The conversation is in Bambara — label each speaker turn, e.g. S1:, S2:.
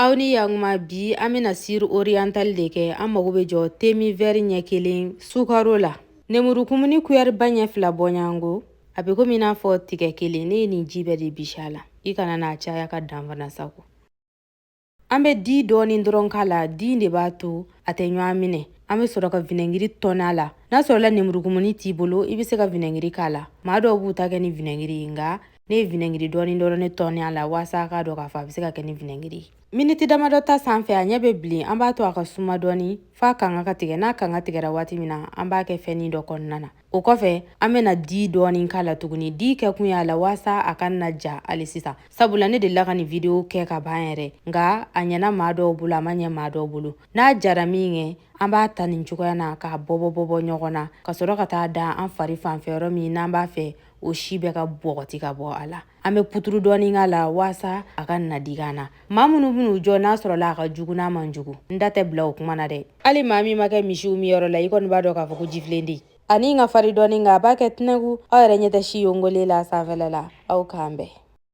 S1: Aw ni yakuma, bi an bɛna sire orientale de kɛ. An mago bɛ jɔ temin vɛri ɲɛ kelen sukaro la, nemurukumuni kuyɛriba ɲɛ 2 bɔɲango, a bɛ komi i n'a fɔ tigɛ kelen. Ne ye nin ji bɛɛ de bisi a la, i kana n'a caya ka dan fana sago. An bɛ di dɔɔni dɔrɔn k'a la, di de b'a to a tɛ ɲɔgɔn minɛ. An bɛ sɔrɔ ka vinɛgiri tɔni a la. N'a sɔrɔla nemurukumuni t'i bolo, i bɛ se ka vinɛgiri k'a la. Maa dɔw b'u ta kɛ ni vinɛgiri ye, nka ne ye vinɛgiri dɔɔni dɔrɔn ne tɔni a la waasa k'a dɔn k'a fɔ a bɛ se ka kɛ ni vinɛgiri ye. Miniti damadɔ ta sanfɛ, a ɲɛ bɛ bilen. An b'a to a ka suma dɔɔni f'a kanga ka tigɛ. N'a kanga tigɛra waati min na, an b'a kɛ fɛnnin dɔ kɔnɔna na. O kɔfɛ, an bɛna di dɔɔni k'a la tuguni. Di kɛkun y'a la waasa a ka na ja hali sisan, sabula ne delila ka nin video kɛ ka ban yɛrɛ, nka a ɲɛna maa dɔw bolo, a ma ɲɛ maa dɔw bolo. N'a jara min kɛ, an b'a ta nin cogoya na k'a bɔbɔ bɔbɔ ɲɔgɔn na ka sɔrɔ ka taa da an fari fanfɛ yɔrɔ min n'an b'a fɛ o si bɛɛ ka bɔgɔti ka bɔ a la. An bɛ puturu dɔɔni k'a la waasa a ka na digi an na. Maa minnu bɛn'u jɔ n'a sɔrɔla a ka jugu n'a man jugu, n da tɛ bila o kuma na dɛ. Hali maa min ma kɛ misiw min yɔrɔ la, i kɔni b'a dɔn k'a fɔ ko jifilen de ani ka fari dɔɔni, nka a b'a kɛ tɛnɛku. Aw yɛrɛ ɲɛ tɛ si yongolen la sanfɛla la. Aw k'an bɛn.